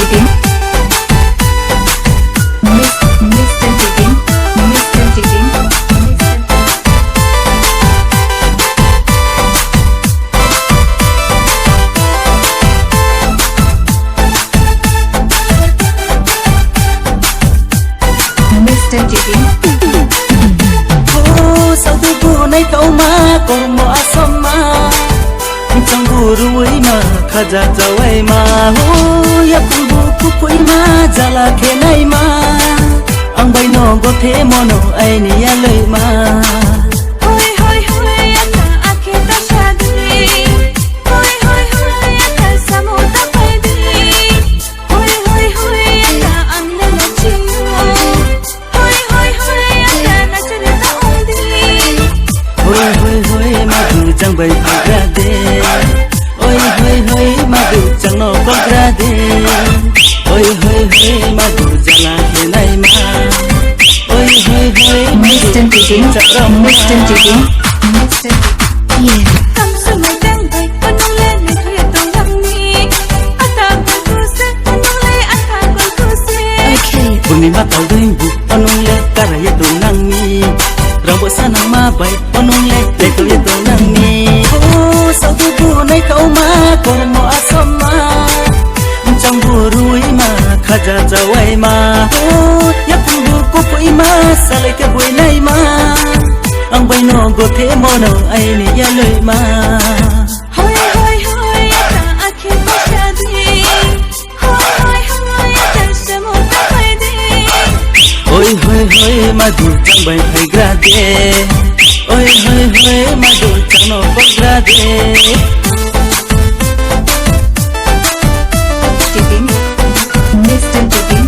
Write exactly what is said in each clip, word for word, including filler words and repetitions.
Mister Chicken, Mister Chicken, Mister Mister Chicken. O saudu bunai kauma kormo asoma. Changbu ruima khaja chawaima. O yapungbu kupuima jala khenaima. Ang bai no gothe mono aini yaloima. Hoi, hoi, hoi, ata akhe ta shadi. Hoi, hoi, hoi, ata samu ta paidi. Hoi, hoi, hoi, ata ang le nachiyo. Hoi, hoi, hoi, ata nachule ta ongdi. Hoi, hoi, hoi, madu chang bai phagra de. Oi, hoi, hoi, madu chang no phagra de. Oi, hoi, hoi, madu jala khenaima. Oi, hoi, hoi, madu Mister Chicken, chang no Mister Chicken, Mister Chicken. Kamsumai tang bai, panung le ne thuya tong langni. Ata bai kuse, panung le ata bai kuse. Okay. Purnima talding bu, panung le karaya tong langni. Rangbo sanang ma bai, panung le, le thuya tong langni. O, saudu bunai kauma, kormo asoma. Changbu ruima, khaja chawaima. O, yapungbu kupuima, salai ke buinaima. Ang bai no gothe mono aini yaloima. Hoi, hoi, hoi, ata akhe ta shadi. Hoi, hoi, hoi, ata samu ta paidi. Hoi, hoi, hoi, madu chang bai phaigra de. Hoi, hoi, hoi, madu chang no phagra de. Chicken, Mister Chicken.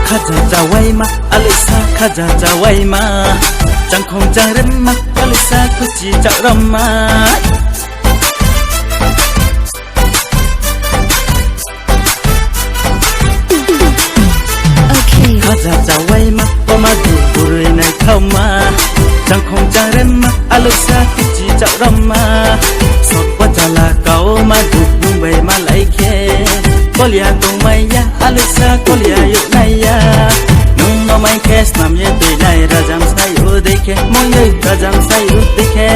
Khaja chawaima, alisa khaja chawaima. Changkhong changremma, alisa khuchi chawramma. Okay. Khaja chawaima, o madu burui naithokma. Changkhong changremma, alisa kichi chawramma. Sokbo chala kao madu nungbai malai khe. Kolia tongmaiya, alisa kolia yuknaiya. Nung no mai khe snam ye twi nai rajam sai u dei khe, moi oi rajam sai u dei khe.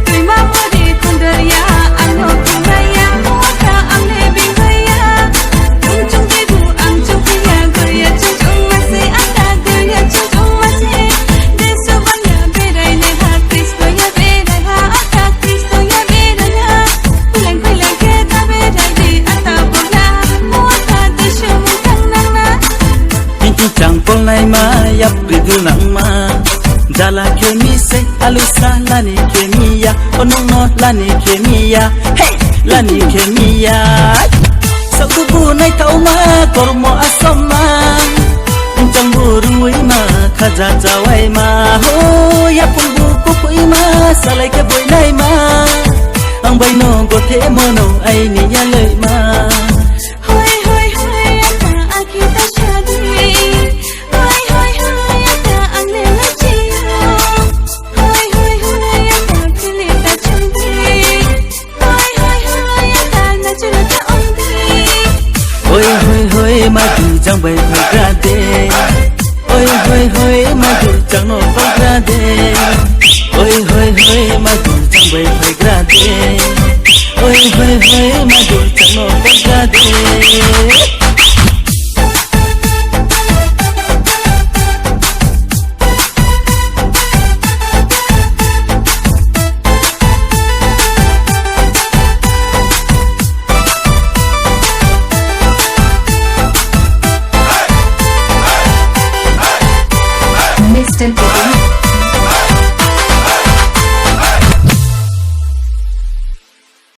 Twi ma mori khondor ya, ano khondor ya, mota ang le bing ya. Ang chung twi bu, ang chung twi ya, gor ya chung chung ma se, ata gor ya chung chung ma se. Desu bang ya berai le ha, Kristo ya berai ha, ata Kristo ya berai ha. Puleng puleng khe ta berai di, ata bola, mota desu mung tang nang na. Kintu changkol naima, yapri dul nangma. Jala khemi se, alisa lani khemi ya, onong no lani khemi ya, hey, lani khemi ya. Sakubu nai thauma, kormo asoma. Changbu ruima, khaja chawaima, ho, yapungbu kupuima, salai khe buinaima. Ang bai no gothe mono, aini yaloima. Hoi, hoi, hoi, ata akhe ta shadi. Hoi, hoi, hoi, ata ang le nachiyo. Hoi, hoi, hoi, ata pili ta chandi. Hoi, hoi, hoi, ata nachula ta ongdi. Hoi, hoi, hoi, madu chang bai phagra de. Hoi, hoi, hoi, madu chang no phagra de.